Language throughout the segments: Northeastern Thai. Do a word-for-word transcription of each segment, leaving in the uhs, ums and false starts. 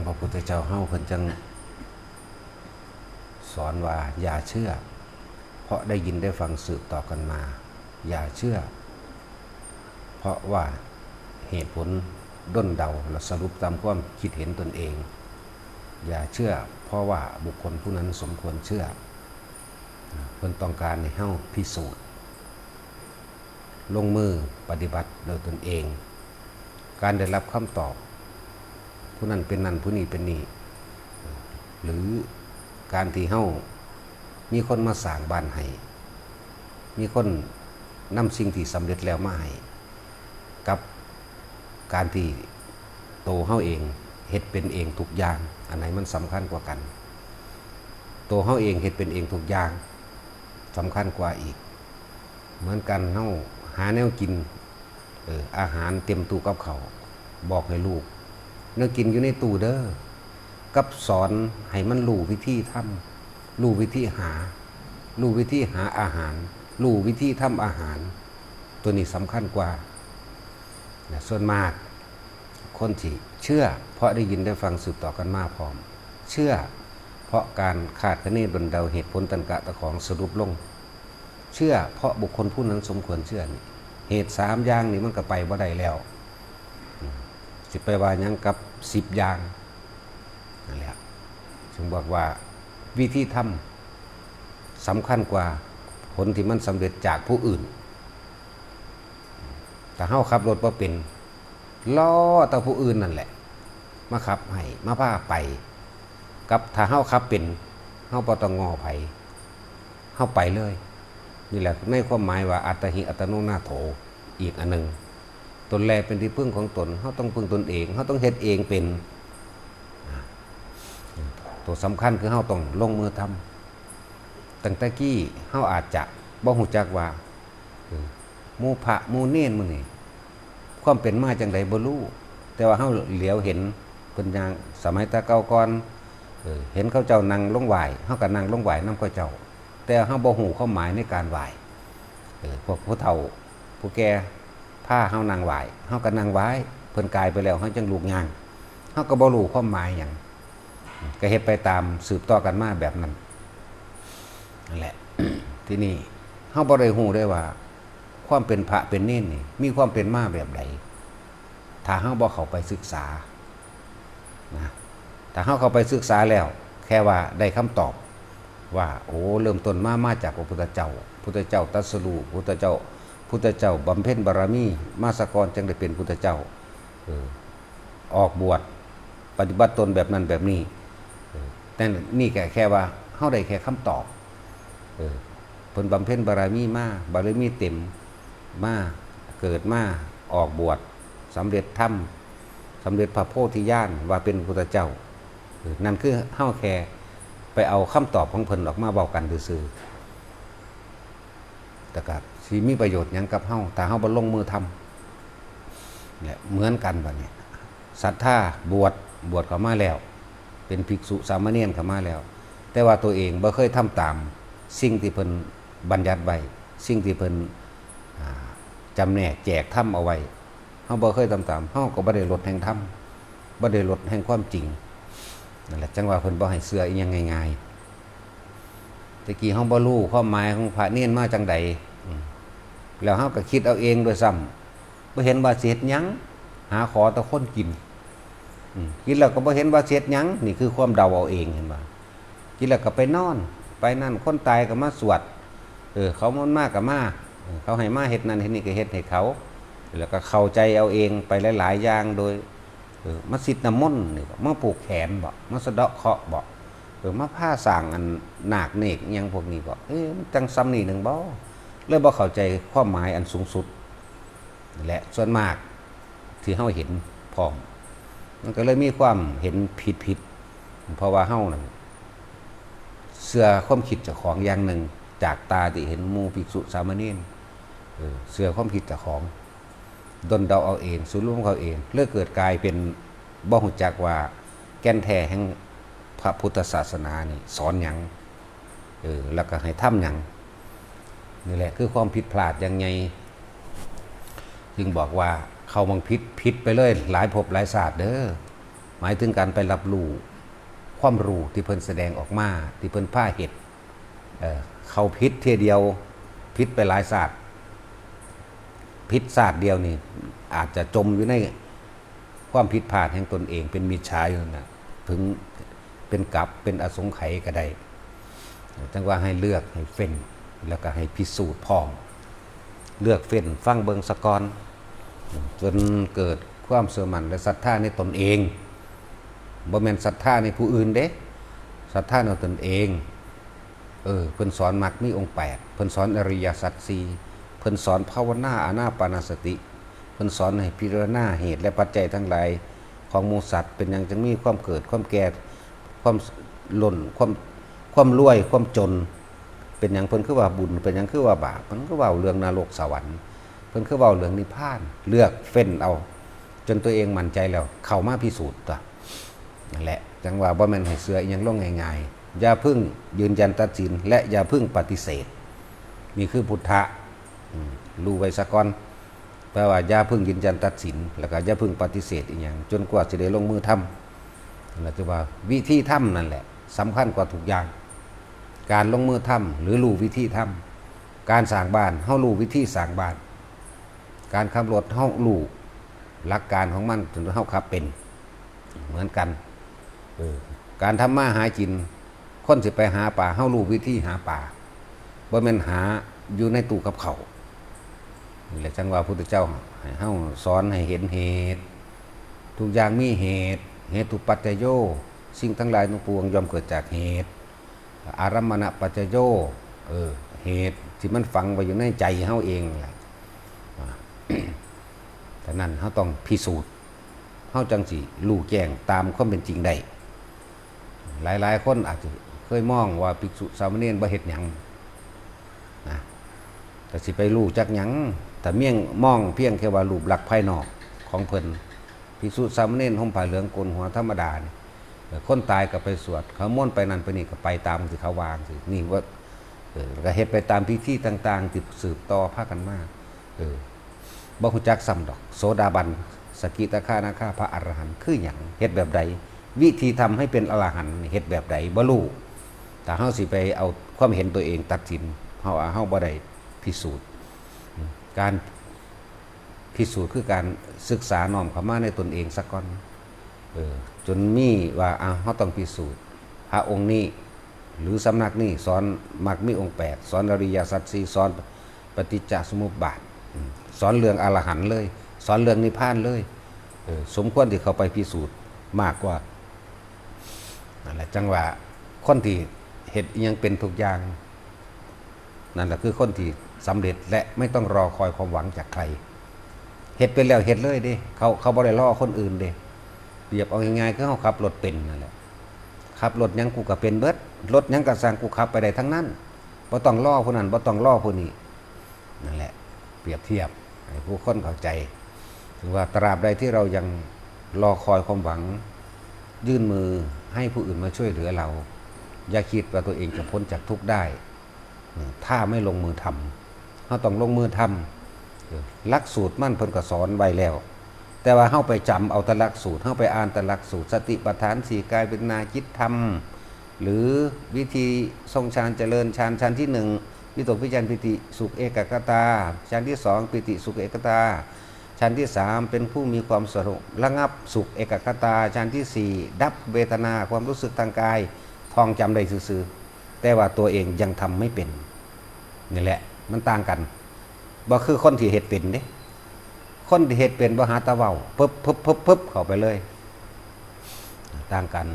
พระพุทธเจ้าเฮาเพิ่นจั่งสอนว่าอย่าเชื่อ เพราะได้ยินได้ฟังสืบต่อกันมา อย่าเชื่อ เพราะว่าเหตุผลด้นเดาและสรุปตามความคิดเห็นตนเอง อย่าเชื่อ เพราะว่าบุคคลผู้นั้นสมควรเชื่อ เพิ่นต้องการให้เฮาพิสูจน์ ลงมือปฏิบัติโดยตนเอง การได้รับคำตอบ ผู้นั้นเป็นนั่น ผู้นี้เป็นนี่ หรือการที่เฮามีคนมาสร้างบ้านให้ มีคนนำสิ่งที่สำเร็จแล้วมาให้ กับการที่โตเฮาเองเฮ็ดเป็นเองทุกอย่าง อันไหนมันสำคัญกว่ากัน โตเฮาเองเฮ็ดเป็นเองทุกอย่าง สำคัญกว่าอีก เหมือนกัน เฮาหาแนวกิน เออ อาหารเต็มตู้กับข้าว บอกให้ลูก แนวกินอยู่ในตู้เด้อ กับสอนให้มันรู้วิธีทำ รู้วิธีหา รู้วิธีหาอาหาร รู้วิธีทำอาหาร ตัวนี้สำคัญกว่า นะ ส่วนมาก คนที่เชื่อ เพราะได้ยินได้ฟังสืบต่อกันมาพร้อม เชื่อ เพราะการคาดคะเนด้นเดาเหตุผลตันกะตะของสรุปลง เชื่อ เพราะบุคคลผู้นั้นสมควรเชื่อนี่ เหตุสามอย่างนี่มันก็ไปบ่ได้แล้ว อืม สิไปว่าหยังกับสิบอย่าง นั่นแหละ จึงบอกว่าวิธีทำสำคัญกว่าผลที่มันสำเร็จจากผู้อื่น ถ้าเฮาขับรถบ่เป็น รอแต่ผู้อื่นนั่นแหละ มาขับให้ มาพาไป กับถ้าเฮาขับเป็น เฮาบ่ต้องง้อไผ เฮาไปเลย นี่แหละในความหมายว่าอัตตหิอัตโนนาโถ อีกอันหนึ่ง ตนแลเป็นที่พึ่งของตน เฮาต้องพึ่งตนเอง เฮาต้องเฮ็ดเองเป็น ตัวสำคัญคือเฮาต้องลงมือทำ ตั้งแต่กี้เฮาอาจจะบ่ฮู้จักว่า เออ หมู่พระหมู่เณรมื้อนี้ ความเป็นมาจั่งใดบ่รู้ แต่ว่าเฮาเหลียวเห็นเพิ่นย่าง สมัยแต่เก่าก่อน เออ เห็นเขาเจ้านั่งลงไหว้ เฮาก็นั่งลงไหว้นำเขาเจ้า แต่เฮาบ่ฮู้ความหมายในการไหว้ เออ พวกผู้เฒ่า ผู้แก่พาเฮานั่งไหว้ เฮาก็นั่งไหว้ เพิ่นกายไปแล้ว เฮาจั่งลุกย่าง เฮาก็บ่รู้ความหมายหยัง ก็เฮ็ดไปตามสืบต่อกันมาแบบนั้น นั่นแหละ ทีนี้เฮาบ่ได้ฮู้ได้ว่า ความเป็นพระเป็นเณรนี่ มีความเป็นมาแบบใด ถ้าเฮาบ่เข้าไปศึกษา นะ ถ้าเฮาเข้าไปศึกษาแล้ว แค่ว่าได้คำตอบ ว่า โอ้ เริ่มต้นมา มาจากพระพุทธเจ้า พุทธเจ้าตรัสรู้ พุทธเจ้า พุทธเจ้าบำเพ็ญบารมีมาซะก่อน จั่งได้เป็นพุทธเจ้า เออ ออกบวช ปฏิบัติตนแบบนั้นแบบนี้ เออ แต่นี่แค่ แค่ว่าเฮาได้แค่คำตอบ เออ เพิ่นบำเพ็ญบารมีมา บารมีเต็ม มา เกิดมา ออกบวช สำเร็จธรรม สำเร็จพระโพธิญาณ ว่าเป็นพุทธเจ้า เออ นั่นคือเฮาแค่ไปเอาคำตอบของเพิ่นออกมาเว้ากันซื่อๆ แต่ก็สิมีประโยชน์หยังกับเฮา ถ้าเฮาบ่ลงมือทำ เนี่ย เหมือนกันบัดนี้ ศรัทธาบวช บวชเข้ามาแล้ว เป็นภิกษุสามเณรเข้ามาแล้ว แต่ว่าตัวเองบ่เคยทำตามสิ่งที่เพิ่นบัญญัติไว้ สิ่งที่เพิ่น อ่า จำแนกแจกธรรมเอาไว้ เฮาบ่เคยทำตาม เฮาก็บ่ได้ลดแห่งธรรม บ่ได้ลดแห่งความจริง นั่นแหละ จั่งว่าเพิ่นบ่ให้เชื่ออีหยังง่ายๆ แต่กี้เฮาบ่รู้ความหมายของพระเณรมาจั่งใด อืม แล้วเฮาก็คิดเอาเองด้วยซ้ำ บ่เห็นว่าสิเฮ็ดหยัง หาขอแต่คนกิน อืม กินแล้วก็บ่เห็นว่าสิเฮ็ดหยัง นี่คือความเดาเอาเอง เห็นบ่ กินแล้วก็ไปนอน ไปนั่น คนตายก็มาสวด เออ เขามันมาก็มา เออ เขาให้มาเฮ็ดนั่นเฮ็ดนี่ก็เฮ็ดให้เขา แล้วก็เข้าใจเอาเองไปหลายๆอย่าง โดย เออ มาซิดน้ำมนต์นี่บ่ มาผูกแขนบ่ มาสะเดาะเคราะห์บ่ เออ มาพาสร้างอันนาคเนกอิหยังพวกนี้บ่ เออ มันจั่งส่ำนี้หนึ่งบ่ เลยบ่เข้าใจความหมายอันสูงสุด และส่วนมากที่เฮาเห็นพร้อม มันก็เลยมีความเห็นผิดๆ เพราะว่าเฮานั่นเชื่อความคิดเจ้าของอย่างหนึ่ง จากตาที่เห็นหมู่ภิกษุสามเณร เออ เชื่อความคิดเจ้าของ ด้นเดาเอาเอง สรุปเอาเอง เลยเกิดกลายเป็นบ่ฮู้จักว่าแก่นแท้แห่งพระพุทธศาสนานี่สอนหยัง เออ แล้วก็ให้ทำหยัง นี่แหละคือความผิดพลาดอย่างใหญ่ จึงบอกว่าเข้าหม่องผิด ผิดไปเลย หลายภพหลายชาติเด้อ หมายถึงการไปรับรู้ความรู้ที่เพิ่นแสดงออกมา ที่เพิ่นพาเฮ็ด เอ่อ เข้าผิดเทื่อเดียว ผิดไปหลายชาติ ผิดชาติเดียวนี่ อาจจะจมอยู่ในความผิดพลาดแห่งตนเอง เป็นมิจฉาอยู่นั่นน่ะ ถึงเป็นกัป เป็นอสงไขยก็ได้ จั่งว่าให้เลือก ให้เฟ้น แล้วก็ให้พิสูจน์พร้อม เลือกเฟ้นฟังเบิ่งซะก่อน จนเกิดความเชื่อมั่นและศรัทธาในตนเอง บ่แม่นศรัทธาในผู้อื่นเด้ ศรัทธาในตนเอง เออ เพิ่นสอนมรรคมีองค์แปด เพิ่นสอนอริยสัจสี่ เพิ่นสอนภาวนาอานาปานสติ เพิ่นสอนให้พิจารณาเหตุและปัจจัยทั้งหลายของหมู่สัตว์ เป็นหยังจึงมีความเกิด ความแก่ ความล้น ความ ความรวย ความจน เป็นหยังเพิ่นคือว่าบุญ เป็นหยังคือว่าบาป เพิ่นคือเว้าเรื่องนรกสวรรค์ เพิ่นคือเว้าเรื่องนิพพาน เลือกเฟ้นเอา จนตัวเองมั่นใจแล้ว เข้ามาพิสูจน์ตั๊ว นั่นแหละ จั่งว่าบ่แม่นให้เชื่ออิหยังลงง่ายๆ อย่าเพิ่งยืนยันตัดสิน และอย่าเพิ่งปฏิเสธ นี่คือพุทธะ อืม รู้ไว้ซะก่อน แปลว่าอย่าเพิ่งยืนยันตัดสิน แล้วก็อย่าเพิ่งปฏิเสธอิหยัง จนกว่าสิได้ลงมือทำ นั่นแหละ ถือว่าวิธีทำนั่นแหละ สำคัญกว่าทุกอย่าง การลงมือทำ หรือรู้วิธีทำ การสร้างบ้าน เฮารู้วิธีสร้างบ้าน การขับรถ เฮารู้หลักการของมัน จนเฮาขับเป็น เหมือนกัน เออ การทำมาหากิน คนสิไปหาปลา เฮารู้วิธีหาปลา บ่แม่นหาอยู่ในตู้กับข้าว นี่แหละจั่งว่าพุทธเจ้าให้เฮาสอนให้เห็นเหตุ ทุกอย่างมีเหตุ เหตุปัจจโย สิ่งทั้งหลายทั้งปวงย่อมเกิดจากเหตุ อารัมมณปัจจโย เออ เหตุที่มันฝังไว้อยู่ในใจเฮาเองนั่นแหละ อ่า ฉะนั้นเฮาต้องพิสูจน์ เฮาจั่งสิรู้แจ้งตามความเป็นจริงได้ หลายๆ คนอาจจะเคยมองว่าภิกษุสามเณรบ่เฮ็ดหยังนะ แต่สิไปรู้จักหยัง แต่เมียงมองเพียงแค่ว่ารูปลักษณ์ภายนอกของเพิ่น ภิกษุสามเณรห่มผ้าเหลืองโกนหัวธรรมดานี่ เอ่อ คนตายก็ไปสวด เขามนต์ไปนั่นไปนี่ก็ไปตามที่เขาว่าสิ นี่ว่า เออ แล้วก็เฮ็ดไปตามพิธีต่างๆ ที่สืบต่อพากันมา เออ บ่ฮู้จักซ้ำดอก โสดาบัน สกิทาคานาคา พระอรหันต์ คือหยัง เฮ็ดแบบใด วิธีทำให้เป็นอรหันต์นี่เฮ็ดแบบใด บ่รู้ ถ้าเฮาสิไปเอาความเห็นตัวเองตัดสิน เฮา เฮาบ่ได้พิสูจน์ การพิสูจน์คือการศึกษาน้อมเข้ามาในตนเองซะก่อน เออ จนมีว่า อ่ะ เฮาต้องพิสูจน์ พระองค์นี้ หรือสำนักนี้สอนมรรคมีองค์แปด สอนอริยสัจสี่ สอนปฏิจจสมุปบาท อืม สอนเรื่องอรหันต์เลย สอนเรื่องนิพพานเลย เออ สมควรที่เข้าไปพิสูจน์มากกว่า นั่นแหละ จั่งว่าคนที่เฮ็ดอิหยังเป็นทุกอย่าง นั่นแหละคือคนที่สำเร็จและไม่ต้องรอคอยความหวังจากใคร เฮ็ดเป็นแล้วเฮ็ดเลยเด้ เขา เขาบ่ได้รอคนอื่นเด้ เปรียบเอาง่ายๆ คือเฮาขับรถเป็นนั่นแหละ ขับรถหยังกูก็เป็นเบิด รถหยังก็ซ่างกูขับไปได้ทั้งนั้น บ่ต้องรอผู้นั้น บ่ต้องรอผู้นี้ นั่นแหละ เปรียบเทียบให้ผู้คนเข้าใจ ถึงว่าตราบใดที่เรายังรอคอยความหวัง ยื่นมือให้ผู้อื่นมาช่วยเหลือเรา อย่าคิดว่าตัวเองจะพ้นจากทุกข์ได้ ถ้าไม่ลงมือทำ เฮาต้องลงมือทำ เออ หลักสูตรมันเพิ่นก็สอนไว้แล้ว แต่ว่าเฮาไปจำเอาแต่หลักสูตร เฮาไปอ่านแต่หลักสูตร สติปัฏฐานสี่ กายเวทนาจิตธรรม หรือวิธีทรงฌานเจริญฌาน ฌานที่หนึ่ง วิตกวิจารปีติสุขเอกัคคตา ฌานที่สอง ปีติสุขเอกัคคตา ฌานที่สาม เป็นผู้มีความสงบระงับสุขเอกัคคตา ฌานที่สี่ ดับเวทนาความรู้สึกทางกาย ท่องจำได้ซื่อๆ แต่ว่าตัวเองยังทำไม่เป็น นี่แหละ มันต่างกัน บ่คือคนที่เฮ็ดเป็นเด้ คนที่เฮ็ดเป็นบ่หาแต่เว้า ปึ๊บ ปึ๊บ ปึ๊บ ปึ๊บ เข้าไปเลย ต่างกัน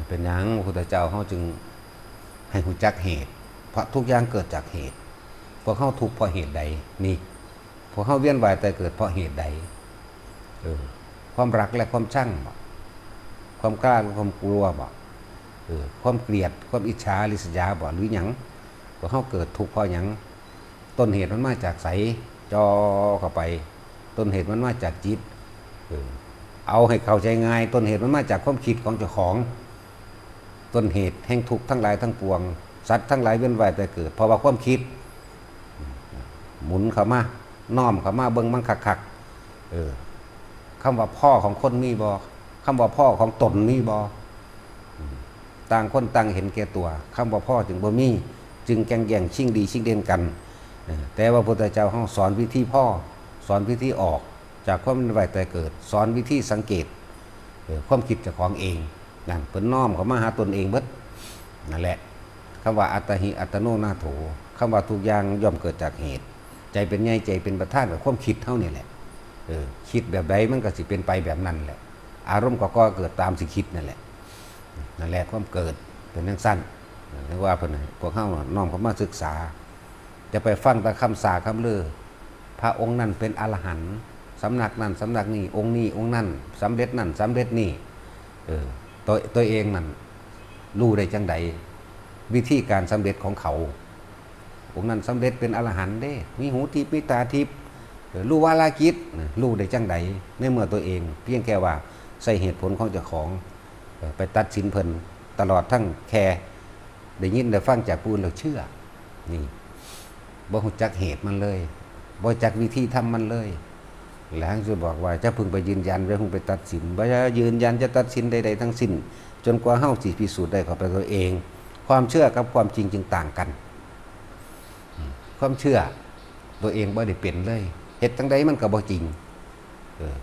เป็นหยังพระพุทธเจ้าเฮาจึงให้รู้จักเหตุ เพราะทุกอย่างเกิดจากเหตุ พวกเฮาทุกข์เพราะเหตุใด นี่ พวกเฮาเวียนว่ายตายเกิดเพราะเหตุใด เออ ความรักและความชังบ่ ความกล้าและความกลัวบ่ เออ ความเกลียด ความอิจฉาริษยาบ่ หรือหยัง พวกเฮาเกิดทุกข์เพราะหยัง ต้นเหตุมันมาจากไส จ่อเข้าไป ต้นเหตุมันมาจากจิต เออ เอาให้เข้าใจง่าย ต้นเหตุมันมาจากความคิดของเจ้าของ ต้นเหตุแห่งทุกข์ทั้งหลายทั้งปวง สัตว์ทั้งหลายเวียนว่ายตายเกิด เพราะว่าความคิด หมุนเข้ามา น้อมเข้ามาเบิ่งมันคักๆ เออ คำว่าพ่อของคนมีบ่ คำว่าพ่อของตนมีบ่ ต่างคนต่างเห็นแก่ตัว คำว่าพ่อจึงบ่มี จึงแก่งแย่งชิงดีชิงเด่นกัน เออ แต่ว่าพุทธเจ้าเฮาสอนวิธีพ่อ สอนวิธีออกจากความเป็นไว้แต่เกิด สอนวิธีสังเกต เออ ความคิดเจ้าของเอง นั่นเพิ่นน้อมเข้ามาหาตนเองเบิด นั่นแหละ คำว่าอัตตาหิอัตโนนาโถ คำว่าทุกอย่างย่อมเกิดจากเหตุ ใจเป็นใหญ่ใจเป็นประธานกับความคิดเฮานี่แหละ เออ คิดแบบใดมันก็สิเป็นไปแบบนั้นแหละ อารมณ์ก็ก่อเกิดตามสิคิดนั่นแหละ นั่นแหละความเกิดเป็นจั่งซั่น เรียกว่าเพิ่นให้พวกเฮาน้อมเข้ามาศึกษา จะไปฟังแต่คำสาคำลือ พระองค์นั้นเป็นอรหันต์ สำนักนั้นสำนักนี้ องค์นี้องค์นั้นสำเร็จนั่นสำเร็จนี่ เออ ตัว ตัวเองนั่นรู้ได้จั่งใด วิธีการสำเร็จของเขา องค์นั้นสำเร็จเป็นอรหันต์เด้ มีหูทิพย์ มีตาทิพย์ เออ รู้วาลากิจ รู้ได้จั่งใด ในเมื่อตัวเอง เพียงแค่ว่าใช้เหตุผลของเจ้าของ เออ ไปตัดสินเพิ่น ตลอดทั้งแค่ได้ยินได้ฟังจากผู้อื่นแล้วเชื่อ นี่ บ่รู้จักเหตุมันเลย บ่รู้จักวิธีทำมันเลย แล้วจะบอกว่าจะพึงไปยืนยัน จะพึงไปตัดสิน บ่จะยืนยันจะตัดสินใดๆทั้งสิ้น จนกว่าเฮาสิพิสูจน์ได้เข้าไปตัวเอง ความเชื่อกับความจริงจึงต่างกัน ความเชื่อตัวเองบ่ได้เป็นเลย เฮ็ดจั่งใดมันก็บ่จริง เออ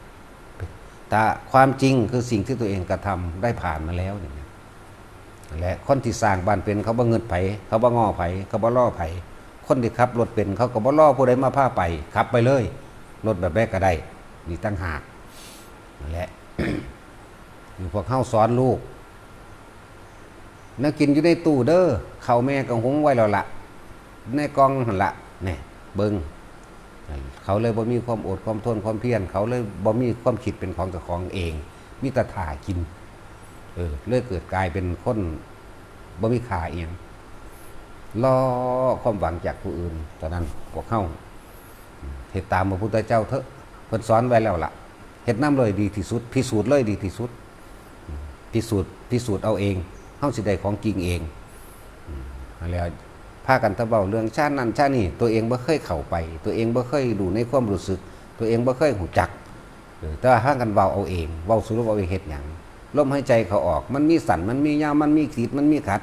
แต่ความจริงคือสิ่งที่ตัวเองกระทำได้ผ่านมาแล้วนี่นะ และคนที่สร้างบ้านเป็นเขาบ่เงินไผ เขาบ่ง้อไผ เขาบ่รอไผ คนที่ขับรถเป็นเขาก็บ่รอผู้ใดมาพาไป ขับไปเลย รถแบบใดก็ได้ นี่ต่างหาก นั่นแหละ อยู่พวกเฮาสอนลูก แนวกินอยู่ในตู้เด้อ ข้าวแม่ก็หุงไว้แล้วละ ในกล่องหั่นละ แหน่ เบิ่ง เขาเลยบ่มีความอดความทนความเพียร เขาเลยบ่มีความคิดเป็นของเจ้าของเอง มีแต่ถ่ากิน เออ เลยเกิดกลายเป็นคนบ่มีค่าอิหยัง รอความหวังจากผู้อื่น ตอนนั้นพวกเฮา เฮ็ดตามพระพุทธเจ้าเถอะ เพิ่นสอนไว้แล้วล่ะ เฮ็ดนำเลยดีที่สุด พิสูจน์เลยดีที่สุด พิสูจน์ พิสูจน์เอาเอง เฮาสิได้ของจริงเอง อืม นั่นแหละ พากันแต่เว้าเรื่องชาตินั่นชาตินี่ ตัวเองบ่เคยเข้าไป ตัวเองบ่เคยรู้ในความรู้สึก ตัวเองบ่เคยรู้จัก เออ แต่ว่าพากันเว้าเอาเอง เว้าสรุปเอาเองเฮ็ดหยัง ลมหายใจเข้าออก มันมีสั้น มันมียาว มันมีขีด มันมีขัด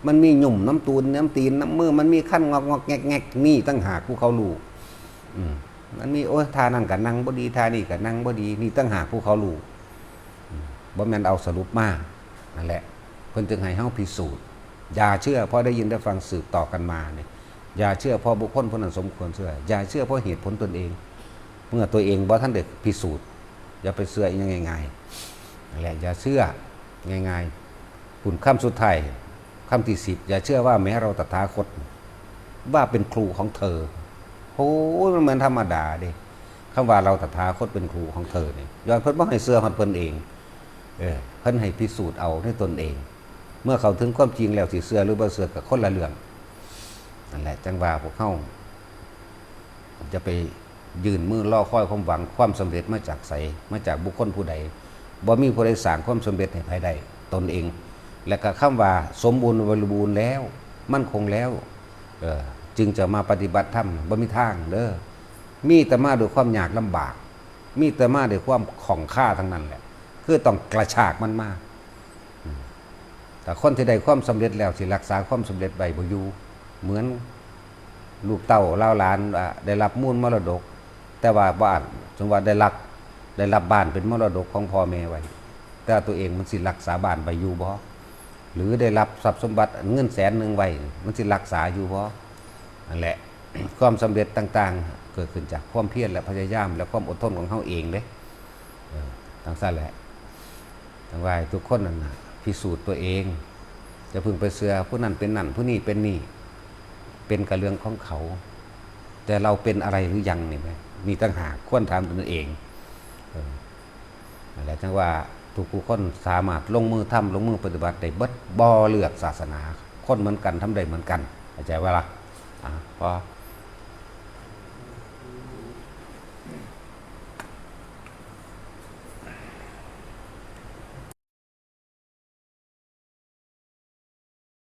มันมีหยุ่มน้ำตูน น้ำตีน น้ำมือ มันมีคันงอกงอกแงกแงก นี่ต่างหากผู้เขารู้ อืม มันมี โอ้ย ท่านั่นก็นั่งบ่ดี ท่านี่ก็นั่งบ่ดี นี่ต่างหากผู้เขารู้ อืม บ่แม่นเอาสรุปมา นั่นแหละ เพิ่นจึงให้เฮาพิสูจน์ อย่าเชื่อเพราะได้ยินได้ฟังสืบต่อกันมาเนี่ย อย่าเชื่อเพราะบุคคลผู้นั้นสมควรเชื่อ อย่าเชื่อเพราะเหตุผลตนเอง เมื่อตัวเองบ่ทันได้พิสูจน์ อย่าไปเชื่ออิหยังง่ายๆ นั่นแหละ อย่าเชื่อง่ายๆ คุณคำสุดท้าย คำที่สิบ อย่าเชื่อว่าแม้เราตถาคต ว่าเป็นครูของเธอ โอ้ย มันเหมือนธรรมดาเด้ คำว่าเราตถาคตเป็นครูของเธอเนี่ย ย้อนเพิ่นบ่ให้เชื่อฮอดเพิ่นเอง เออ เพิ่นให้พิสูจน์เอาด้วยตนเอง เมื่อเข้าถึงความจริงแล้วสิเชื่อหรือบ่เชื่อก็คนละเรื่อง นั่นแหละ จั่งว่าพวกเฮาจะไปยื่นมือรอคอยความหวังความสำเร็จมาจากไส มาจากบุคคลผู้ใด บ่มีผู้ใดสร้างความสำเร็จให้ไผได้ ตนเอง และก็คำว่าสมบูรณ์บริบูรณ์แล้ว มั่นคงแล้ว เออ จึงจะมาปฏิบัติธรรม บ่มีทางเด้อ มีแต่มาด้วยความยากลำบาก มีแต่มาด้วยความข้องคาทั้งนั้นแหละ คือต้องกระชากมันมา อืม แต่คนที่ได้ความสำเร็จแล้วสิรักษาความสำเร็จไว้บ่อยู่ เหมือนลูกเต้าเหล่าหลานว่าได้รับมูลมรดก แต่ว่าบ้าน สมมุติว่าได้รับ ได้รับบ้านเป็นมรดกของพ่อแม่ไว้ แต่ตัวเองมันสิรักษาบ้านไว้อยู่บ่ หรือได้รับทรัพย์สมบัติเงินแสนหนึ่งไว้ มันสิรักษาอยู่บ่ นั่นแหละ ความสำเร็จต่างๆ เกิดขึ้นจากความเพียรและพยายามและความอดทนของเฮาเองเด้ เออ จั่งซั้นแหละ จั่งว่าให้ทุกคนนั่นน่ะ พิสูจน์ตัวเอง อย่าเพิ่งไปเชื่อผู้นั้นเป็นนั่น ผู้นี้เป็นนี่ เป็นก็เรื่องของเขา แต่เราเป็นอะไรหรือยังนี่แหม นี่ต่างหาก ควรถามตนเอง เออ นั่นแหละ จั่งว่าทุกผู้คนสามารถลงมือทำ ลงมือปฏิบัติได้เบิด บ่เลือกศาสนา คนเหมือนกัน ทำได้เหมือนกัน เข้าใจบ่ล่ะ อ่ะ พอ